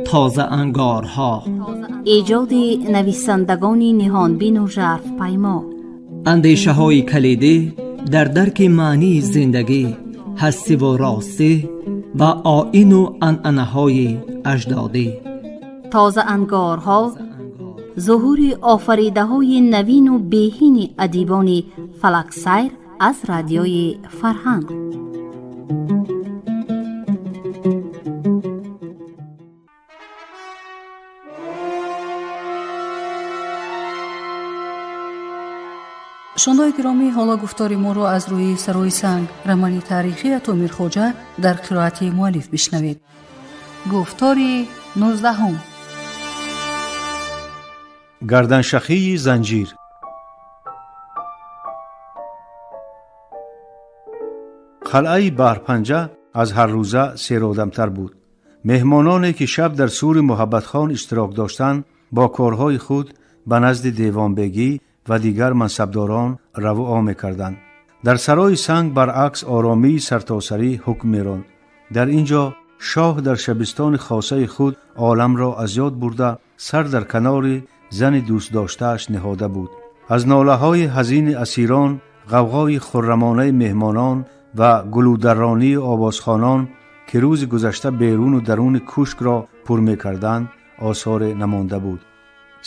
Тозаангорҳо, эҷоди нависандагони ниҳонбину жарфпаймо, андешаҳои калидӣ дар дарки маънии зиндагӣ, ҳастиву ростӣ ва оину анъанаҳои аҷдодӣ. Тозаангорҳо, зуҳури офаридаҳои навину беҳини адибони фалаксайр аз Радиои Фарҳанг. Шунавандагони гиромӣ, ҳоло гуфтори моро аз рӯи «Сарои санг», романи таърихии Атомирхоҷа, дар қироати муаллиф бишнавед. Гуфтори 19-ум. Гарданшахии занҷир. Қалъаи Баҳрпанҷа аз ҳаррӯза серодамтар буд. Меҳмононе, ки шаб дар сури Муҳаббатхон иштирок доштанд, бо корҳои худ ба назди девонбегӣ ва дигар мансабдорон равуо мекарданд. Дар Сарои Санг, баръакс, оромии сартосарӣ ҳукм меронд. Дар ин ҷо шоҳ дар шабистони хосаи худ оламро аз ёд бурда, сар дар канори зани дӯстдоштааш ниҳода буд. Аз нолаҳои ҳазини асирон, ғавғои хуррамонаи меҳмонон ва гулударронии овозхонон, ки рӯзи гузашта беруну даруни кӯшкро пур мекарданд, осоре намонда буд.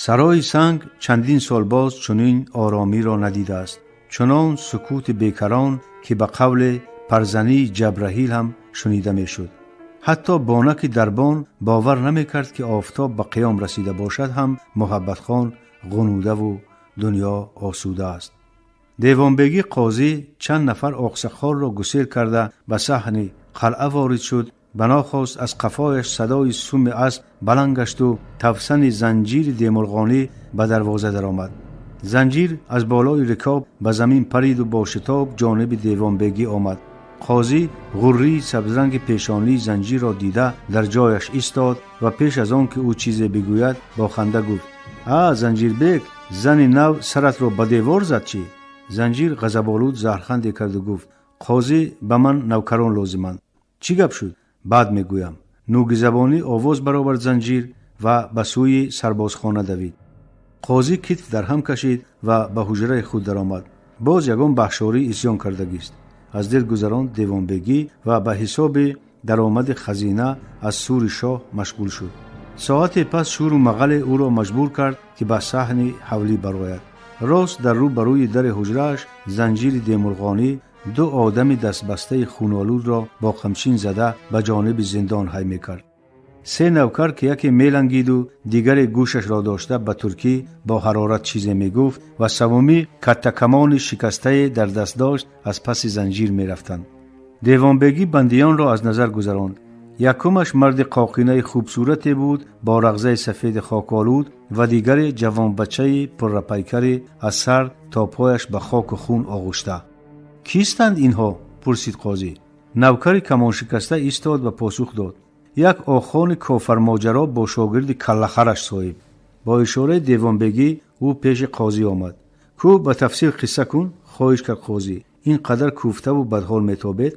Сарои Санг чандин сол боз чунин оромиро надидааст, чунон сукути бекарон, ки ба қавле парзании Ҷабраҳил ҳам шунида мешуд. Ҳатто бонаки дарбон бовар намекард, ки офтоб ба қиём расида бошад ҳам Муҳаббатхон ғунудаву дунё осуда аст. Девонбегӣ қозӣ чанд нафар оқсақолро гусел карда, ба саҳни қалъа ворид шуд. Банохост аз қафояш садои суми асп баланд гашту тавсани занҷири демурғонӣ ба дарвоза даромад. Занҷир аз болои рикоб ба замин париду бо шитоб ҷониби девонбегӣ омад. Қозӣ ғуррии сабзранги пешонии занҷирро дида, дар ҷояш истод ва пеш аз он ки ӯ чизе бигӯяд, бо ханда гуфт: «А, Занҷирбек, зани нав саратро ба девор зад чӣ?» Занҷир ғазаболуд заҳрханде карду гуфт: «Қозӣ, ба ман навкарон лозиманд». «Чӣ гап шуд?» «Баъд мегӯям», нӯгизабонӣ овоз баровард занҷир ва ба сӯи сарбозхона давид. Қозӣ китф дар ҳам кашид ва ба ҳуҷраи худ даромад. «Боз ягон баҳшорӣ исён кардагист», аз дил гузаронд девонбегӣ ва ба ҳисоби даромади хазина аз сури шоҳ машғул шуд. Соате пас шӯру мағале ӯро маҷбур кард, ки ба саҳни ҳавлӣ барояд. Рост дар рӯ ба рӯи дари ҳуҷрааш занҷири демурғонӣ ду одами дастбастаи хунолудро бо қамчин зада, ба ҷониби зиндон ҳай мекард. Се навкар, ки яке мелангиду дигаре гӯшашро дошта ба туркӣ бо ҳарорат чизе мегуфт ва саввумӣ каттакамони шикастае дар даст дошт, аз паси занҷир мерафтанд. Девонбегӣ бандиёнро аз назар гузаронд. Якумаш марди қоқинаи хубсурате буд бо рағзаи сафеди хоколуд ва дигаре ҷавонбачаи пуррапайкаре аз сар то пояш ба хоку хун оғушта. «Кистанд инҳо?» пурсид қозӣ. Навкари камоншикаста истод ва посух дод: «Як охони кофармоҷаро бо шогирди каллахараш, соҳиб». Бо ишораи девонбегӣ ӯ пеши қозӣ омад. «Кӯ, ба тафсил қисса кун», хоҳиш кард қозӣ. «Ин қадар кӯфтаву бадҳол метобед?»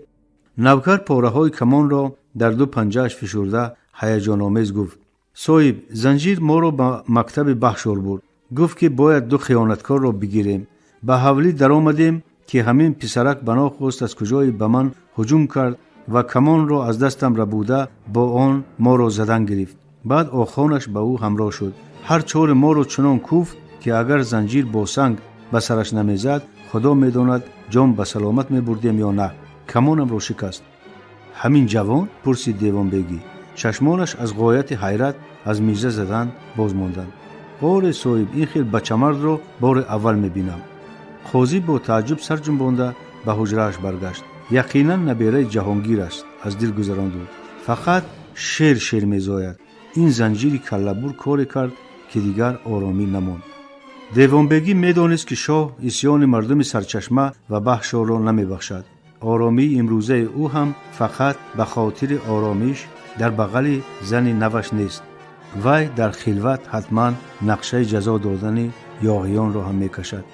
Навкар пораҳои камонро дар ду панҷааш фишурда, ҳаяҷономез гуфт: «Соҳиб, занҷир моро ба мактаби Баҳшор бурд. Гуфт, ки бояд ду хиёнаткорро бигирем. Ба ҳавлӣ даромадем, ки ҳамин писарак банохост аз куҷое ба ман ҳуҷум кард ва камонро аз дастам рабуда, бо он моро задан гирифт. Баъд охонаш ба ӯ ҳамроҳ шуд. Ҳар чори моро чунон кӯфт, ки агар занҷир бо санг ба сараш намезад, худо медонад, ҷон ба саломат мебурдем ё на. Камонамро шикаст». «Ҳамин ҷавон?» пурсид девонбегӣ. Чашмонаш аз ғояти ҳайрат аз миза задан боз монданд. «Оре, соҳиб, ин хел бачамардро бори аввал мебинам». Қозӣ бо тааҷҷуб сар ҷунбонда, ба ҳуҷрааш баргашт. «Яқинан набераи Ҷаҳонгир аст», аз дил гузаронд ӯ. «Фақат шер шер мезояд. Ин занҷири каллабур коре кард, ки дигар оромӣ намонд». Девонбегӣ медонист, ки шоҳ исьёни мардуми Сарчашма ва Баҳшорро намебахшад. Оромии имрӯзаи ӯ ҳам фақат ба хотири оромиш дар бағали зани наваш нест. Вай дар хилват ҳатман нақшаи ҷазо додани ёғиёнро ҳам мекашад.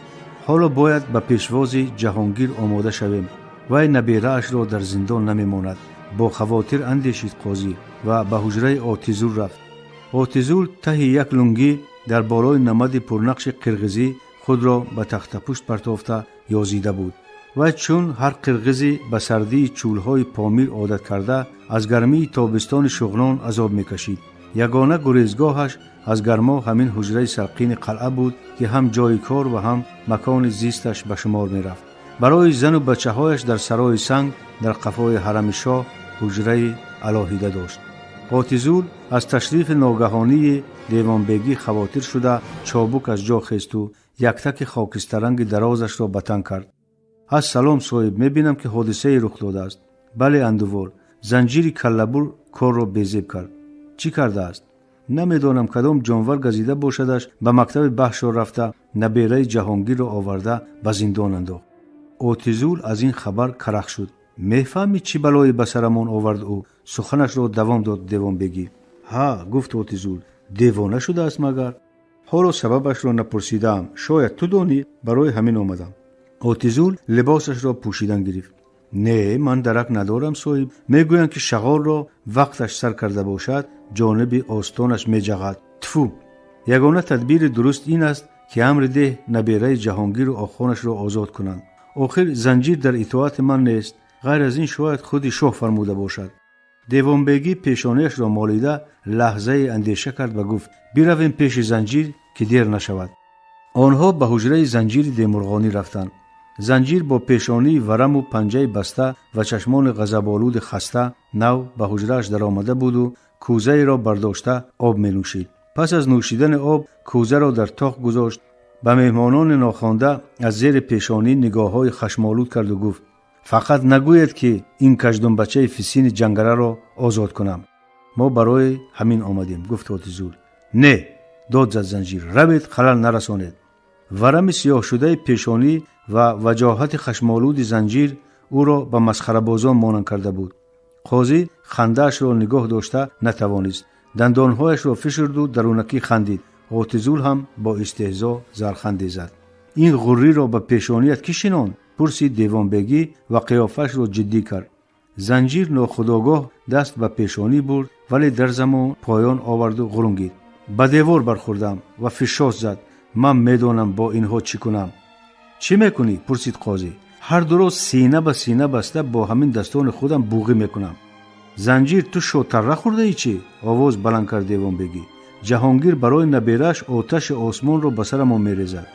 Ҳоло бояд ба пешвози Ҷаҳонгир омода шавем. Вай набераашро дар зиндон намемонад. Бо хавотир андешид қозӣ ва ба ҳуҷраи Отизул рафт. Отизул таҳи як лунгӣ дар болои намади пурнақши қирғизӣ худро ба тахтапушт партофта ёзида буд. Вай чун ҳар қирғизе ба сардии чӯлҳои Помир одат карда, аз гармии тобистони Шуғнон азоб мекашид. Ягона гурезгоҳаш аз гармо ҳамин ҳуҷраи салқини қалъа буд, ки ҳам ҷойи кор ва ҳам макони зисташ ба шумор мерафт. Барои зану бачаҳояш дар Сарои Санг, дар қафои ҳарами шоҳ, ҳуҷраи алоҳида дошт. Отизул аз ташрифи ногаҳонии девонбегӣ хавотир шуда, чобук аз ҷо хесту яктаки хокистаранги дарозашро ба тан кард. Ассалом, соҳиб, мебинам, ки ҳодисае рух додааст. Бале, андувор, Занҷири каллабур корро безеб кард. Чӣ кардааст? Намедонам, кадом ҷонвар газида бошадаш, ба мактаби Баҳшо рафта, набераи Ҷаҳонгирро оварда ба зиндон андохт. Отизул аз ин хабар карах шуд. Мефаҳмӣ, чӣ балое ба сарамон овард ӯ? Суханашро давом дод девонбегӣ. Ҳа, гуфт Отизул, девона шудааст магар? Ҳоло сабабашро напурсидаам, шояд ту донӣ, барои ҳамин омадам. Отизул либосашро пӯшидан гирифт. Не, ман дарак надорам, соҳиб. Мегӯянд, ки шағолро вақташ сар карда бошад, ҷониби остонаш меҷағад. Тфу! Ягона тадбири дуруст ин аст, ки амри деҳ, набераи Ҷаҳонгиру охонашро озод кунанд. Охир Занҷир дар итоати ман нест. Ғайр аз ин, шояд худи шоҳ фармуда бошад. Девонбегӣ пешониашро молида, лаҳзае андеша кард ва гуфт: биравем пеши Занҷир, ки дер нашавад. Онҳо ба ҳуҷраи Занҷири Демурғонӣ рафтанд. Занҷир бо пешонии вараму панҷаи баста ва чашмони ғазаболуди хаста нав ба ҳуҷрааш даромада буду кӯзаеро бардошта об менӯшид. Пас аз нӯшидани об кӯзаро дар тоқ гузошт, ба меҳмонони нохонда аз зери пешонӣ нигоҳҳои хашмолуд карду гуфт: фақат нагӯед, ки ин каждумбачаи фисини ҷангараро озод кунам. Мо барои ҳамин омадем, гуфт Отизул. Не, дод зад Занҷир, равед, халал нарасонед. Варами сиёҳшудаи пешонӣ ва ваҷоҳати хашмолуди Занҷир ӯро ба масхарабозон монанд карда буд. Қозӣ хандаашро нигоҳ дошта натавонист, дандонҳояшро фишурду дарунакӣ хандид. Отизул ҳам бо истеҳзо зарханде зад. Ин ғурриро ба пешоният кӣ шинонд? Пурсид девонбегӣ ва қиёфаашро ҷиддӣ кард. Занҷир нохудогоҳ даст ба пешонӣ бурд, вале дар замон поён оварду ғурунгид: ба девор бархӯрдам ва фишос зад. Ман медонам, бо инҳо чӣ кунам. Чӣ мекунӣ? Пурсид қозӣ. Ҳар дуро сина ба сина баста, бо ҳамин дастони худам буғӣ мекунам. Занҷир, ту шотарра хӯрдаӣ чӣ? Овоз баланд кард девонбегӣ. Ҷаҳонгир барои наберааш оташи осмонро ба сарамон мерезад.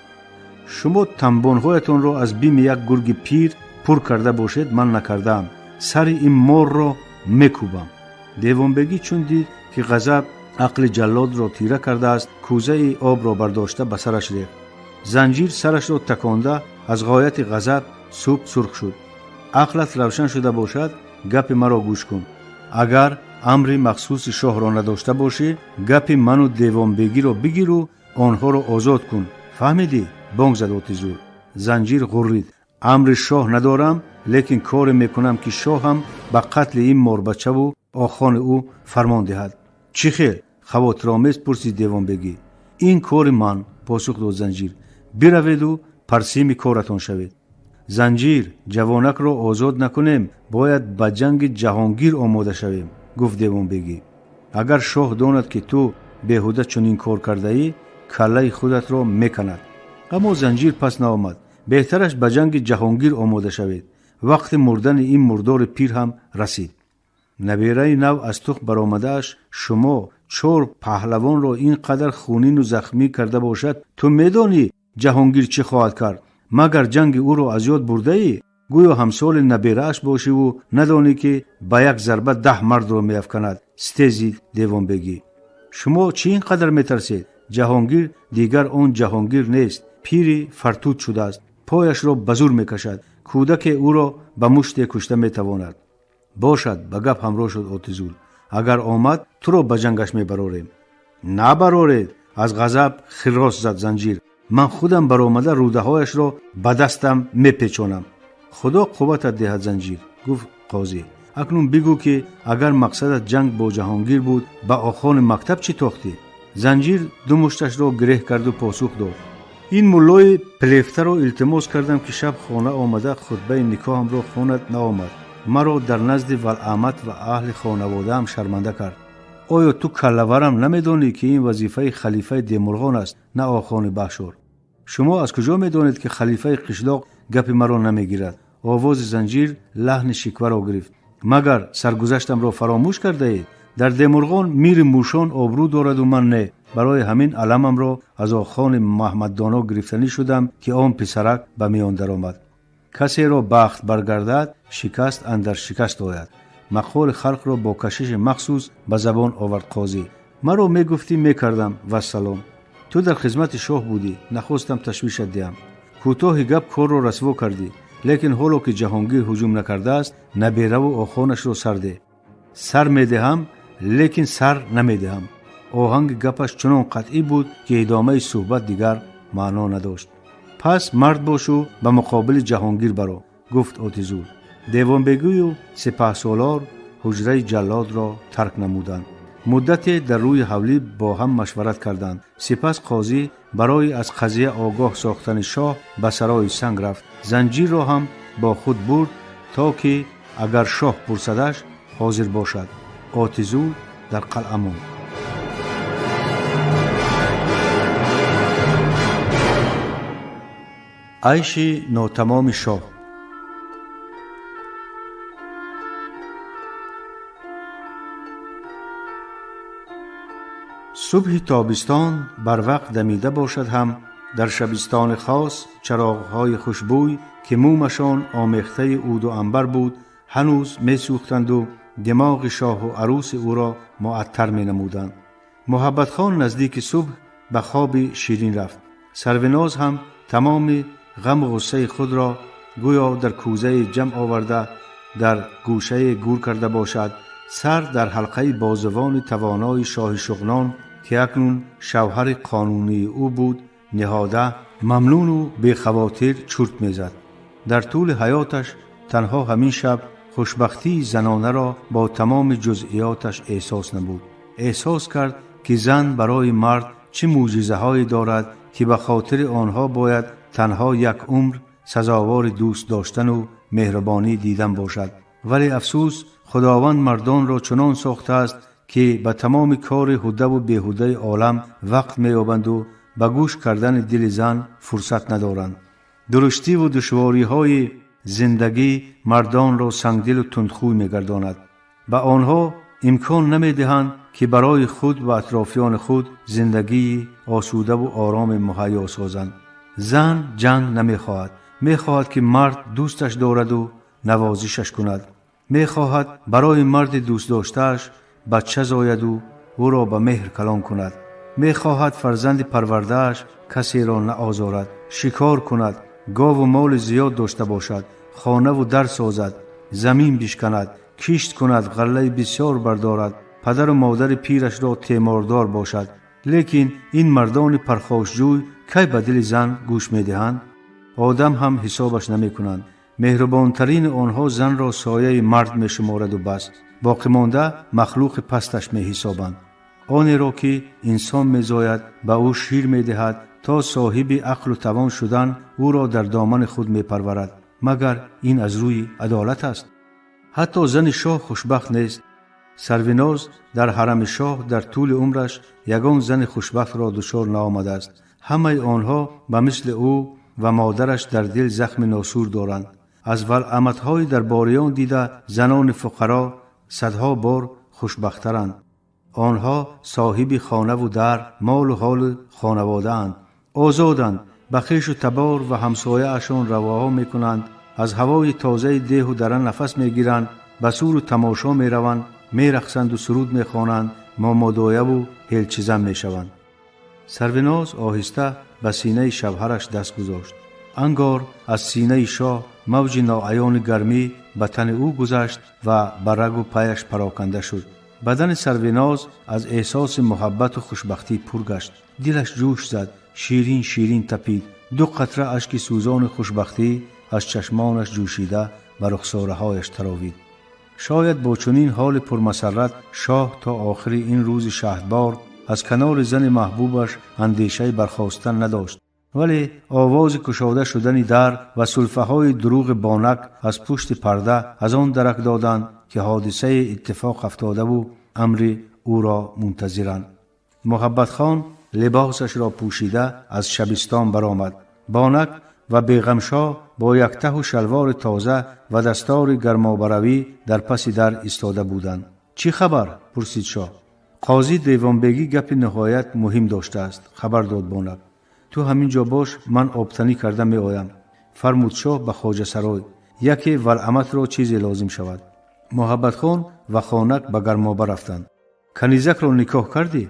Шумо тамбонҳоятонро аз бими як гурги пир пур карда бошед, ман накардаам. Сари ин морро мекӯбам. Девонбегӣ чун дид, ки ғазаб ақли ҷаллодро тира кардааст, кӯзаи обро бардошта ба сараш рехт. Занҷир сарашро таконда, аз ғояти ғазаб суб сурх шуд. Ақлат равшан шуда бошад, гапи маро гӯш кун. Агар амри махсуси шоҳро надошта бошӣ, гапи ману девонбегиро бигиру онҳоро озод кун. Фаҳмидӣ? Бонг зад Отизул. Занҷир ғуррид: амри шоҳ надорам, лекин коре мекунам, ки шоҳам ба қатли ин морбачаву охони ӯ фармон диҳад. Чӣ хел? Хавотиромез пурсид девонбегӣ. Ин кори ман, посух дод Занҷир. Бираведу парсими коратон шавед. Занҷир, ҷавонакро озод накунем, бояд ба ҷанги Ҷаҳонгир омода шавем, гуфт девонбегӣ. Агар шоҳ донад, ки ту беҳуда чунин кор кардаӣ, каллаи худатро меканад. Аммо Занҷир пас наомад. Беҳтараш ба ҷанги Ҷаҳонгир омода шавед. Вақти мурдани ин мурдори пир ҳам расид. Набераи нав аз тухм баромадааш шумо чор паҳлавонро ин қадар хунину захмӣ карда бошад, ту медонӣ, Ҷаҳонгир чӣ хоҳад кард? Магар ҷанги ӯро аз ёд бурдаӣ? Гӯё ҳамсоли наберааш бошиву надонӣ, ки ба як зарба 10 мардро меафканад, стезид девонбегӣ. Шумо чӣ ин қадар метарсед? Ҷаҳонгир дигар он Ҷаҳонгир нест, пири фартуд шудааст, пояшро ба зур мекашад, кӯдаке ӯро ба муште кушта метавонад. Бошад, ба гап ҳамроҳ шуд Отизул, агар омад, туро ба ҷангаш мебарорем. Набароред, аз ғазаб хиррос зад Занҷир, ман худам баромада рӯдаҳояшро ба дастам мепечонам. Худо қувватат диҳад, Занҷир, гуфт қозӣ. Акнун бигӯ, ки агар мақсадат ҷанг бо Ҷаҳонгир буд, ба охони мактаб чӣ тохтӣ? Занҷир ду мушташро гиреҳ карду посух дод. Ин муллои плефтаро илтимос кардам, ки шаб хона омада хутбаи никоҳамро хонад, наомад. Маро дар назди валъамат ва аҳли хонаводаам шарманда кард. Оё ту каллаварам намедонӣ, ки ин вазифаи халифаи Демурғон аст, на охони Баҳшор? Шумо аз куҷо медонед, ки халифаи қишлоқ гапи маро намегирад? Овози Занҷир лаҳни шикваро гирифт. Магар саргузаштамро фаромӯш кардаед? Дар Демурғон мири мӯшон обрӯ дораду ман не. Барои ҳамин аламамро аз охони Маҳмаддоно гирифтанӣ шудам, ки он писарак ба миён даромад. Касеро бахт баргардад, шикаст андар шикаст ояд. Мақоли халқро бо кашиши махсус ба забон овард қозӣ. Маро мегуфтӣ, мекардам, вассалом. Ту дар хизмати шоҳ будӣ, нахостам ташвишат диҳам. Кӯтоҳи гап, корро расво кардӣ, лекин ҳоло ки Ҷаҳонгир ҳуҷум накардааст, набераву охонашро сар деҳ. Сар медиҳам, лекин сар намедиҳам. Оҳанги гапаш чунон қатъӣ буд, ки идомаи суҳбат дигар маъно надошт. Пас мард бошу, ба муқобили Ҷаҳонгир баро, гуфт Отизул. Девонбегию сипаҳсолор ҳуҷраи ҷаллодро тарк намуданд. Муддате дар рӯи ҳавлӣ бо ҳам машварат карданд. Сипас қозӣ барои аз қазия огоҳ сохтани шоҳ ба Сарои Санг рафт. Занҷирро ҳам бо худ бурд, то ки агар шоҳ пурсадаш, ҳозир бошад. Отизул дар қалъа монд. Айши нотамоми шоҳ. Субҳи тобистон барвақт дамида бошад ҳам, дар шабистони хос чароғҳои хушбӯй, ки мӯмашон омехтаи уду анбар буд, ҳанӯз месӯхтанду димоғи шоҳу арӯси ӯро муаттар менамуданд. Муҳаббатхон наздики субҳ ба хоби ширин рафт. Сарвиноз ҳам тамоми ғаму ғуссаи худро гӯё дар кӯзае ҷамъ оварда, дар гӯшае гур карда бошад, сар дар ҳалқаи бозувони тавонои шоҳи Шуғнон, ки акнун шавҳари қонунии ӯ буд, ниҳода, мамнуну бехавотир чурт мезад. Дар тӯли ҳаёташ танҳо ҳамин шаб хушбахтии занонаро бо тамоми ҷузъиёташ эҳсос намуд. Эҳсос кард, ки зан барои мард чӣ мӯъҷизаҳое дорад, ки ба хотири онҳо бояд танҳо як умр сазовори дӯст доштану меҳрубонӣ дидан бошад. Вале афсӯс, Худованд мардонро чунон сохтааст, ки ба тамоми кори ҳудаву беҳудаи олам вақт меёбанду ба гӯш кардани дили зан фурсат надоранд. Дуруштиву душвориҳои зиндагӣ мардонро сангдилу тундхӯй мегардонад. Ба онҳо имкон намедиҳанд, ки барои худ ва атрофиёни худ зиндагии осудаву ороме муҳайё созанд. Зан ҷанг намехоҳад. Мехоҳад, ки мард дӯсташ дораду навозишаш кунад. Мехоҳад барои марди дӯстдоштааш бача зояду ӯро ба меҳр калон кунад. Мехоҳад фарзанди парвардааш касеро наозорад, шикор кунад, гову моли зиёд дошта бошад, хонаву дар созад, замин бишканад, кишт кунад, ғаллаи бисёр бардорад, падару модари пирашро темордор бошад. Лекин ин мардони пархошҷӯй кай ба дили зан гӯш медиҳанд? Одам ҳам ҳисобаш намекунанд. Меҳрубонтарини онҳо занро сояи мард мешумораду бас, боқимонда махлуқи пасташ меҳисобанд. Онеро ки инсон мезояд, ба ӯ шир медиҳад, то соҳиби ақлу тавон шудан ӯро дар домани худ мепарварад. Магар ин аз рӯи адолат аст? Ҳатто зани шоҳ хушбахт нест. Сарвиноз дар ҳарами шоҳ дар тӯли умраш ягон зани хушбахтро дучор наомадааст. Ҳамаи онҳо ба мисли ӯ ва модараш дар дил захми носур доранд. Аз валъаматҳои дарбориён дида, занони фуқаро садҳо бор хушбахттаранд. Онҳо соҳиби хонаву дар, молу ҳолу хонаводаанд, озоданд, ба хешу табор ва ҳамсояашон равоҳо мекунанд, аз ҳавои тозаи деҳу дара нафас мегиранд, ба суру тамошо мераванд, мерақсанду суруд мехонанд, момодояву ҳелчизан мешаванд. Сарвиноз оҳиста ба синаи шавҳараш даст гузошт. Ангор аз синаи шоҳ мавҷи ноаёни гармӣ ба тани ӯ гузашт ва ба рагу паяш пароканда шуд. Бадани Сарвиноз аз эҳсоси муҳаббату хушбахтӣ пур гашт. Дилаш ҷӯш зад, ширин ширин тапид. Ду қатра ашки сӯзони хушбахтӣ аз чашмонаш ҷӯшида ба рухсораҳояш таровид. Шояд бо чунин ҳоли пурмасаррат шоҳ то охири ин рӯзи шаҳдбор аз канори зани маҳбубаш андешаи бархостан надошт. Вале овози кушода шудани дар ва сулфаҳои дурӯғи Бонак аз пушти парда аз он дарак доданд, ки ҳодисаи иттифоқ афтодаву амри ӯро мунтазиранд. Муҳаббатхон либосашро пӯшида аз шабистон баромад. Бонак ва Беғамшоҳ бо яктаҳу шалвори тоза ва дастори гармобаравӣ дар паси дар истода буданд. Чӣ хабар? Пурсид шоҳ. Қозӣ Девонбегӣ гапи ниҳоят муҳим доштааст, хабар дод Бонак. Ту ҳамин ҷо бош, ман обтанӣ карда меоям, фармуд шоҳ ба хоҷасарой. Яке валаматро чизе лозим шавад. Муҳаббатхон ва Хонак ба гармоба рафтанд. Канизакро никоҳ кардӣ?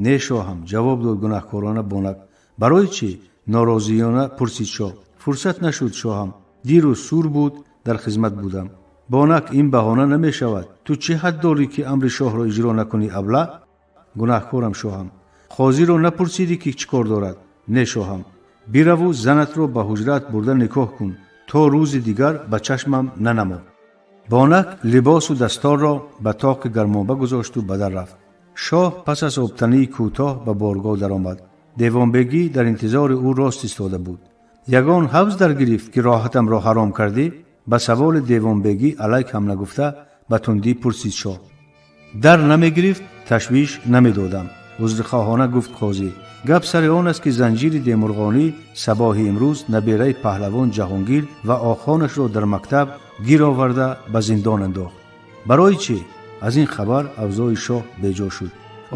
Не, шоҳам, ҷавоб дод гунаҳкорона Бонак. Барои чӣ? Норозиёна пурсид шоҳ. Фурсат нашуд, шоҳам. Дирӯз сур буд, дар хизмат будам. Бонак, ин баҳона намешавад. Ту чӣ ҳад дорӣ, ки амри шоҳро иҷро накунӣ, абла? Гунаҳкорам, шоҳам. Қозиро напурсидӣ, ки чӣ кор дорад? Не, шоҳам. Бираву занатро ба ҳуҷраат бурда никоҳ кун, то рӯзи дигар ба чашмам нанамо. Бонак либосу дасторро ба тоқи гармоба гузошту ба дар рафт. Шоҳ пас аз обтании кӯтоҳ ба боргоҳ даромад. Девонбегӣ дар интизори ӯ рост истода буд. Ягон ҳавз даргирифт, ки роҳатамро ҳаром кардӣ? Ба саволи Девонбегӣ алайк ҳам нагуфта, ба тундӣ пурсид шоҳ. Дар намегирифт, ташвиш намедодам, узрхоҳона гуфт қозӣ. Гап сари он аст, ки Занҷири Демурғонӣ сабоҳи имрӯз набераи паҳлавон Ҷаҳонгир ва охонашро дар мактаб гир оварда ба зиндон андохт. Барои чӣ? Аз ин хабар авзои шоҳ беҷо шуд.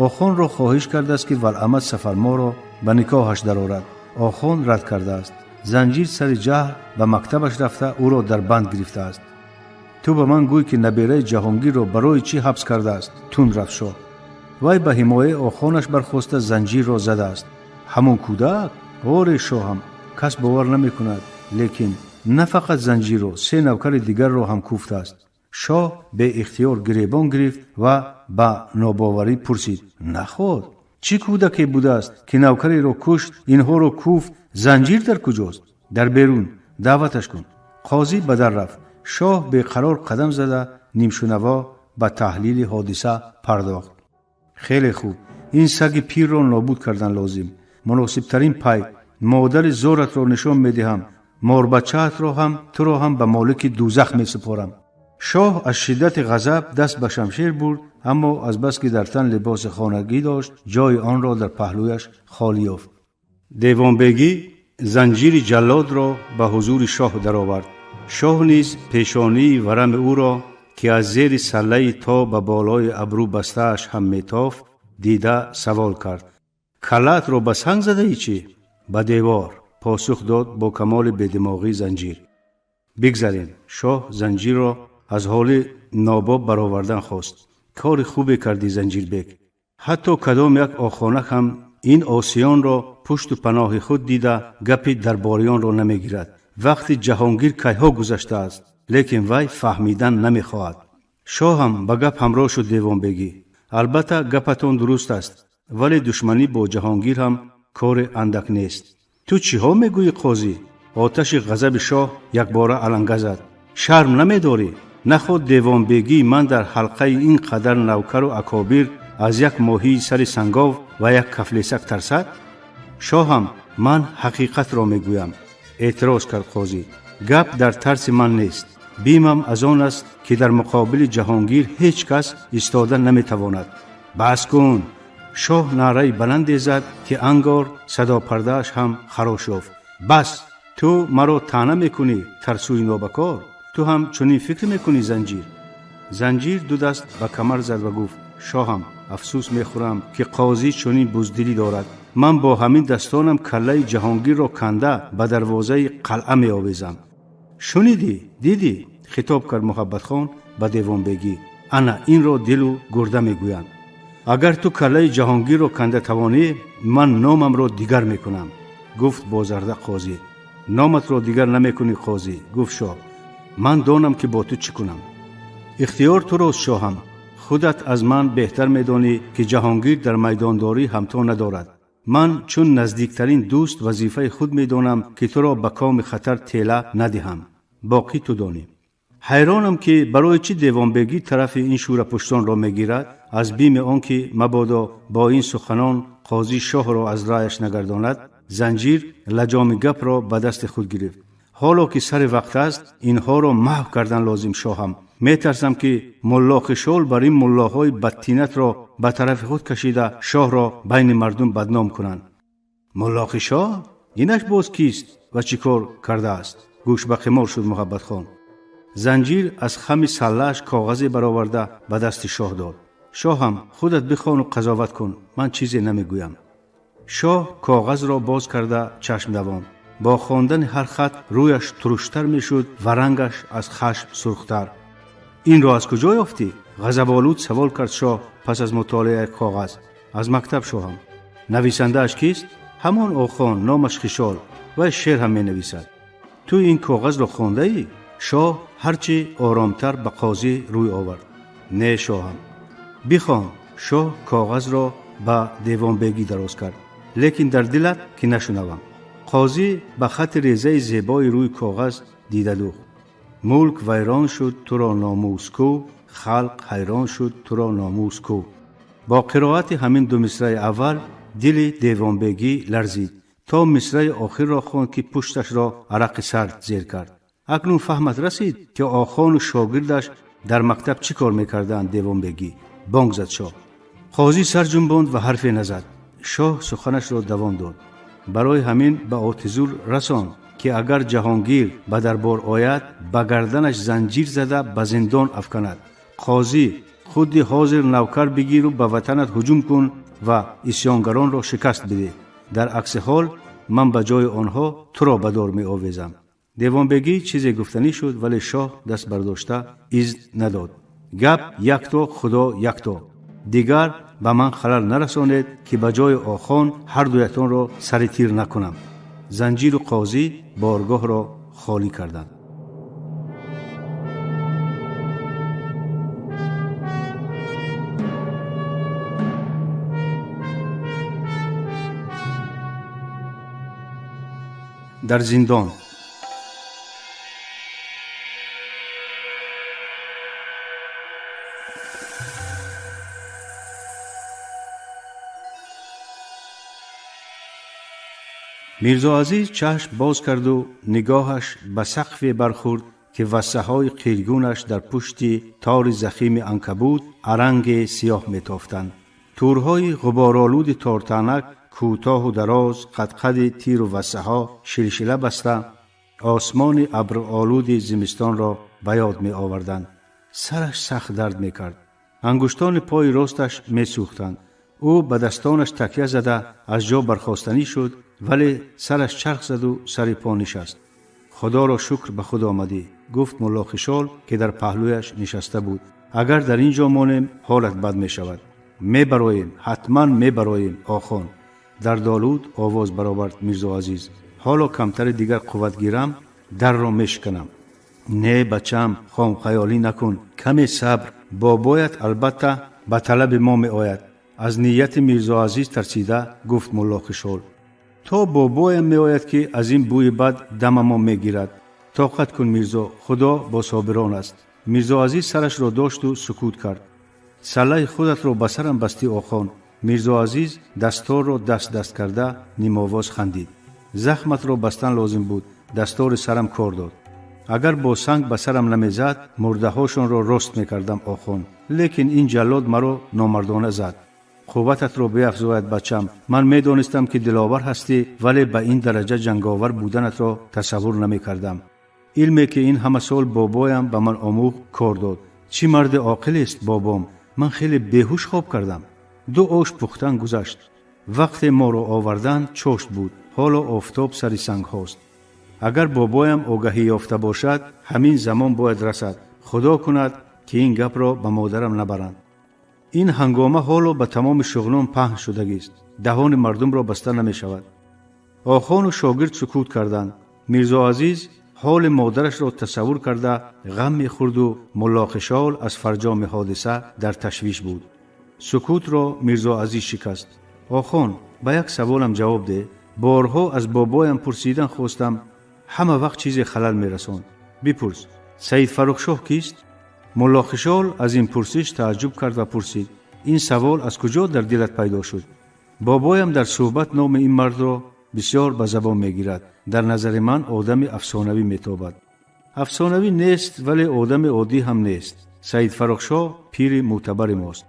Охонро хоҳиш кардааст, ки Валамат Сафарморо ба никоҳаш дарорад. Охон рад кардааст. Занҷир сари ҷаҳл ба мактабаш рафта, ӯро дар банд гирифтааст. Ту ба ман гӯй, ки набераи Ҷаҳонгирро барои чӣ ҳабс кардааст? Тунд рафт шоҳ. Вай ба ҳимояи охонаш бархоста занҷирро задааст. Ҳамон кӯдак? Оре, шоҳам, кас бовар намекунад, лекин на фақат занҷирро, се навкари дигарро ҳам кӯфтааст. Шоҳ беихтиёр гиребон гирифт ва ба нобоварӣ пурсид: наход, чӣ кӯдаке будааст, ки навкареро кушт, инҳоро кӯфт? Занҷир дар куҷост? Дар берун, даъваташ кун. Қозӣ ба дар рафт. Шоҳ беқарор қадам зада, нимшунаво ба таҳлили ҳодиса пардохт. Хеле хуб, ин саги пирро нобуд кардан лозим. Муносибтарин пай модари зоратро нишон медиҳам, морбачаатро ҳам, туро ҳам ба молики дӯзах месупорам. Шоҳ аз шиддати ғазаб даст ба шамшер бурд, аммо азбаски дар тан либоси хонагӣ дошт, ҷои онро дар паҳлӯяш холӣ ёфт. Девонбегӣ занҷири ҷаллодро ба ҳузури шоҳ даровард. Шоҳ низ пешонии варами ӯро, ки аз зери саллаи то ба болои абрӯ бастааш ҳам метофт, дида савол кард: каллаатро ба санг задаӣ чӣ? Ба девор, посух дод бо камоли бедимоғӣ Занҷир. Бигзарем. Шоҳ Занҷирро аз ҳоли нобоб баровардан хост. Кори хубе кардӣ, Занҷирбек. Ҳатто кадом як охонак ҳам ин осиёнро пушту паноҳи худ дида, гапи дарбориёнро намегирад. Вақти Ҷаҳонгир кайҳо гузаштааст, лекин вай фаҳмидан намехоҳад. Шоҳам, ба гап ҳамроҳ шуд Девонбегӣ. Албатта, гапатон дуруст аст, вале душманӣ бо Ҷаҳонгир ҳам кори андак нест. Ту чиҳо мегӯӣ, қозӣ? Оташи ғазаби шоҳ якбора аланга зад. Шарм намедорӣ? Наход девонбегии ман дар ҳалқаи ин қадар навкару акобир аз як моҳии сари сангов ва як кафлесак тарсад? Шоҳам, ман ҳақиқатро мегӯям, эътироз кард қозӣ. Гап дар тарси ман нест. Бимам аз он аст, ки дар муқобили Ҷаҳонгир ҳеҷ кас истода наметавонад. Бас кун! Шоҳ наъраи баланде зад, ки ангор садопардааш ҳам харош ёфт. Бас! Ту маро таъна мекунӣ, тарсӯи нобакор. Ту ҳам чунин фикр мекунӣ, Занҷир? Занҷир ду даст ба камар зад ва гуфт: шоҳам, афсӯс мехӯрам, ки қозӣ чунин буздилӣ дорад. Ман бо ҳамин дастонам каллаи Ҷаҳонгирро канда ба дарвозаи қалъа меовезам. Шунидӣ, дидӣ? Хитоб кард Муҳаббатхон ба Девонбегӣ. Ана инро дилу гурда мегӯянд. Агар ту каллаи Ҷаҳонгирро канда тавонӣ, ман номамро дигар мекунам, гуфт бозарда қозӣ. Номатро дигар намекунӣ, қозӣ, гуфт шоҳ. Ман донам, ки бо ту чӣ кунам. Ихтиёр турост, шоҳам. Худат аз ман беҳтар медонӣ, ки Ҷаҳонгир дар майдондорӣ ҳамто надорад. Ман чун наздиктарин дӯст вазифаи худ медонам, ки туро ба коми хатар тела надиҳам. Боқӣ ту донӣ. Ҳайронам, ки барои чӣ Девонбегӣ тарафи ин шӯрапуштонро мегирад. Аз бими он ки мабодо бо ин суханон қозӣ шоҳро аз раъяш нагардонад. Занҷир лаҷоми гапро ба дасти худ гирифт. Ҳоло ки сари вақт аст, инҳоро маҳв кардан лозим, шоҳам. Метарсам, ки Мулло Хишол бар ин муллоҳои бадтинатро ба тарафи худ кашида, шоҳро байни мардум бадном кунанд. Мулло Хишол? Инаш боз кист ва чӣ кор кардааст? Гӯш ба қимор шуд Муҳаббатхон. Занҷир аз хами саллааш коғазе бароварда ба дасти шоҳ дод. Шоҳам, худат бихону қазоват кун, ман чизе намегӯям. Шоҳ коғазро боз карда чашм давонд. Бо хондани ҳар хат рӯяш туруштар мешуд ва рангаш аз хашм сурхтар. Инро аз куҷо ёфтӣ? Ғазаболуд савол кард шоҳ пас аз мутолиаи коғаз. Аз мактаб, шоҳам. Нависандааш кист? Ҳамон охон, номаш Хишол, вай шеър ҳам менависад. Ту ин коғазро хондаӣ? Шоҳ ҳарчи оромтар ба қозӣ рӯй овард. Не, шоҳам. Бихон. Шоҳ коғазро ба девонбегӣ дароз кард. Лекин дар дилат ки нашунавам. Қозӣ ба хатти резаи зебои рӯи коғаз дида духт. Мулк вайрон шуд, туро номус кӯ, халқ ҳайрон шуд, туро номус кӯ. Бо қироати ҳамин ду мисраи аввал дили девонбегӣ ларзид, то мисраи охирро хонд, ки пушташро арақи сард зер кард. Акнун фаҳмат расид, ки охону шогирдаш дар мактаб чӣ кор мекарданд, девонбегӣ? Бонг зад шоҳ. Қозӣ сар ҷунбонд ва ҳарфе назад. Шоҳ суханашро давом дод. Барои ҳамин ба Отизур расон, ки агар Ҷаҳонгир ба дарбор ояд, ба гарданаш занҷир зада ба зиндон афканад. Қозӣ, худи ҳозир навкар бигиру ба ватанат ҳуҷум кун ва исьёнгаронро шикаст бидеҳ. Дар акси ҳол ман ба ҷои онҳо туро ба дор меовезам. Девонбегӣ чизе гуфтанӣ шуд, вале шоҳ даст бардошта изн надод. Гап якто, худо якто. Дигар ба ман халал нарасонед, ки ба ҷои охон ҳар дуятонро сари тир накунам. Занҷиру қозӣ боргоҳро холӣ карданд. Дар зиндон. Мирзо Азиз чашм боз карду нигоҳаш ба сақфе бархӯрд, ки вассаҳои қиргунаш дар пушти тори захими анкабут аранги сиёҳ метофтанд. Тӯрҳои ғуборолуди тортанак кӯтоҳу дароз, қадқади тиру вассаҳо шилшила баста, осмони абролуди зимистонро ба ёд меоварданд. Сараш сахт дард мекард. Ангуштони пои росташ месӯхтанд. Ӯ ба дастонаш такя зада аз ҷо бархостанӣ шуд, вале сараш чарх заду сари по нишаст. Худоро шукр, ба худ омадӣ, гуфт Мулло Хишол, ки дар паҳлӯяш нишаста буд. Агар дар ин ҷо монем, ҳолат бад мешавад. Мебароем, ҳатман мебароем, охон. Дардолуд овоз баровард Мирзо Азиз. Ҳоло камтари дигар қувват гирам, дарро мешиканам. Не, бачам, хомхаёлӣ накун, каме сабр. Бобоят албатта ба талаби мо меояд. Аз нияти Мирзо Азиз тарсида гуфт Мулло Хишол. То бобоям меояд, ки аз ин бӯи бад дамамо мегирад. Тоқат кун, Мирзо, Худо бо собирон аст. Мирзо Азиз сарашро дошту сукут кард. Саллаи худатро ба сарам бастӣ, охон. Мирзо Азиз дасторро даст даст карда нимовоз хандид. Захматро бастан лозим буд, дастори сарам кор дод. Агар бо санг ба сарам намезад, мурдаҳошонро рост мекардам, охон. Лекин ин ҷаллод маро номардона зад. Қуввататро биафзояд, бачам. Ман медонистам, ки диловар ҳастӣ, вале ба ин дараҷа ҷанговар буданатро тасаввур намекардам. Илме, ки ин ҳама сол бобоям ба ман омӯхт, кор дод. Чӣ марди оқилест бобом! Ман хеле беҳуш хоб кардам. Ду ош пухтан гузашт. Вақте моро оварданд, чошт буд. Ҳоло офтоб сари сангҳост. Агар бобоям огаҳӣ ёфта бошад, ҳамин замон бояд расад. Худо кунад, ки ин гапро ба модарам набаранд. Ин ҳангома ҳоло ба тамоми Шуғнон паҳн шудагист. Даҳони мардумро баста намешавад. Охону шогирд сукут карданд. Мирзо Азиз ҳоли модарашро тасаввур карда ғам мехӯрду Мулло Хишол аз фарҷоми ҳодиса дар ташвиш буд. Сукутро Мирзо Азиз шикаст. Охон, ба як саволам ҷавоб деҳ. Борҳо аз бобоям пурсидан хостам, ҳама вақт чизе халал мерасонд. Бипурс, Саид Фаррухшоҳ кист? Мулло Хишол аз ин пурсиш тааҷҷуб кард ва пурсид: ин савол аз куҷо дар дилат пайдо шуд? Бобоям дар суҳбат номи ин мардро Бисёр ба забон мегирад. Дар назари ман одами афсонавӣ метобад. Афсонавӣ нест, вале одами оддӣ ҳам нест. Саид Фаррухшоҳ пири мӯътабари мост.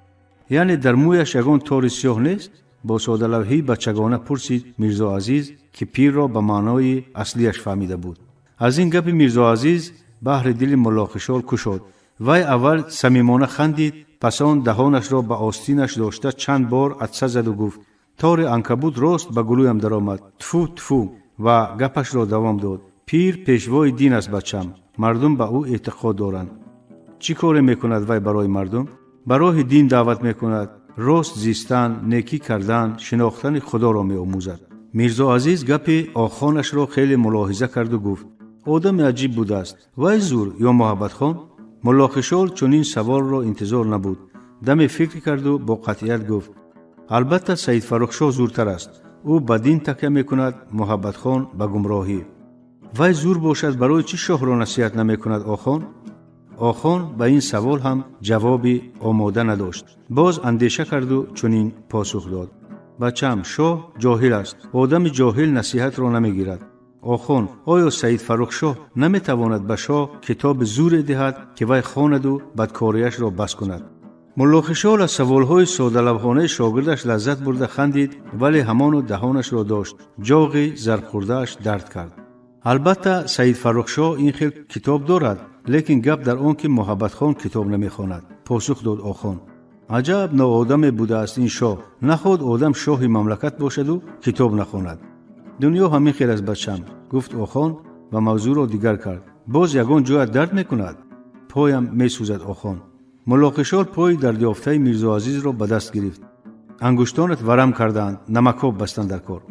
Яъне дар мӯяш ягон тори сиёҳ нест? Бо содалавҳии бачагона пурсид Мирзоазиз, ки пирро ба маънои аслияш фаҳмида буд. Аз ин гапи Мирзоазиз баҳри дили Муллохишол кушод. Вай аввал самимона хандид, пас он даҳонашро ба остинаш дошта чанд бор атса заду гуфт: «Тори анкабут рост ба гулӯям даромад. Тфу, тфу!» Ва гапашро давом дод: «Пир пешвои дин аст, бачам. Мардум ба ӯ эътиқод доранд. Чӣ коре мекунад вай барои мардум? Ба роҳи дин даъват мекунад, рост зистан, некӣ кардан, шинохтани Худоро меомӯзад». Мирзоазиз гапи охонашро хеле мулоҳиза карду гуфт: «Одами аҷиб будааст. Вай зур ё Муҳаббатхон?» Муллохишол чунин саволро интизор набуд. Даме фикр карду бо қатъият гуфт: «Албатта, Саид Фаррухшоҳ зуртар аст. Ӯ ба дин такя мекунад, Муҳаббатхон ба гумроҳӣ». «Вай зур бошад, барои чӣ шоҳро насиҳат намекунад, охон?» Охон ба ин савол ҳам ҷавоби омода надошт. Боз андеша карду чунин посух дод: «Бачам, шоҳ ҷоҳил аст. Одами ҷоҳил насиҳатро намегирад. Охон, оё Саид Фаррухшоҳ наметавонад ба шоҳ китоби зуре диҳад, ки вай хонаду бадкориашро бас кунад?» Муллохишол аз саволҳои содалавҳонаи шогирдаш лаззат бурда хандид, вале ҳамону даҳонашро дошт. Ҷоғи зарбхӯрдааш дард кард. «Албатта, Саид Фаррухшоҳ ин хел китоб дорад, лекин гап дар он ки Муҳаббатхон китоб намехонад», посух дод охон. «Аҷаб ноодаме будааст ин шоҳ. Наход одам шоҳи мамлакат бошаду китоб нахонад?» «Дунё ҳамин хел аст, бачам», гуфт охон ва мавзӯъро дигар кард. «Боз ягон ҷоят дард мекунад?» «Поям месӯзад, охон». Муллохишол пои дардёфтаи Мирзоазизро ба даст гирифт. «Ангуштонат варам кардаанд, намакоб бастан дар кор».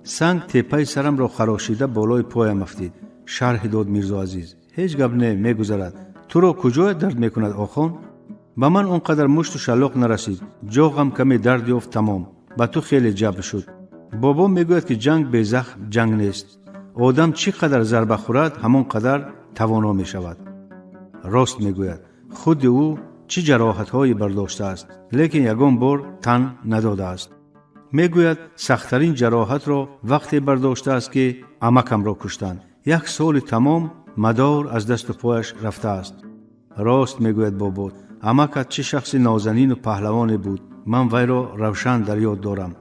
«Санг теппаи сарамро харошида болои поям афтид», шарҳ дод Мирзоазиз. «Ҳеҷ гап не, мегузарад. Туро куҷоят дард мекунад, охон?» «Ба ман он қадар мушту шаллоқ нарасид. Ҷоғам каме дард ёфт, тамом. Ба ту хеле ҷабр шуд. Бобо мегӯяд, ки ҷанг безахм ҷанг нест. Одам чӣ қадар зарба хӯрад, ҳамон қадар тавоно мешавад». «Рост мегӯяд. Худи ӯ чӣ ҷароҳатҳое бардоштааст, лекин ягон бор тан надодааст. Мегӯяд, сахттарин ҷароҳатро вақте бардоштааст, ки амакамро куштанд. Як соли тамом мадор аз дасту пояш рафтааст». «Рост мегӯяд бобо. Амакат чӣ шахси нозанину паҳлавоне буд. Ман вайро равшан дар ёд дорам.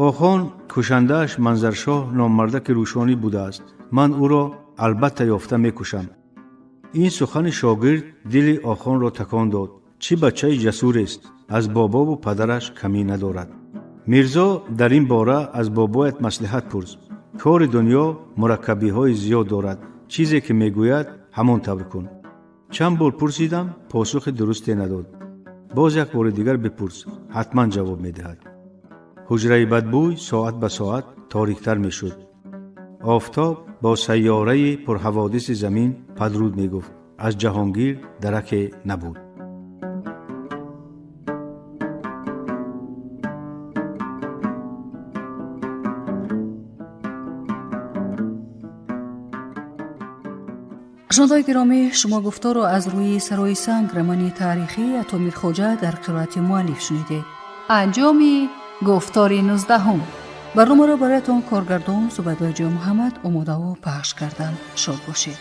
Охон, кушандааш Манзаршоҳ номардаки рӯшонӣ будааст. Ман ӯро албатта ёфта мекушам». Ин сухани шогирд дили охонро такон дод. Чӣ бачаи ҷасурест, аз бобову падараш камӣ надорад. «Мирзо, дар ин бора аз бобоят маслиҳат пурс. Кори дунё мураккабиҳои зиёд дорад. Чизе ки мегӯяд, ҳамон тавр кун». «Чанд бор пурсидам, посухи дурусте надод». «Боз як бори дигар бипурс, ҳатман ҷавоб медиҳад». Ҳуҷраи бадбӯй соат ба соат ториктар мешуд. Офтоб бо сайёраи пурҳаводиси замин падруд мегуфт. Аз Ҷаҳонгир дараке набуд. Шунавандаои гиромӣ, шумо гуфторро аз рӯи «Сарои санг» романи таърихии Ато Мирхоҷа дар қироати муаллиф шунидед. Анҷоми гуфтори 19-ум. Барномаро бароятон коргардон Зубайдуллоҷон Муҳаммад омодаву пахш карданд. Шод бошед.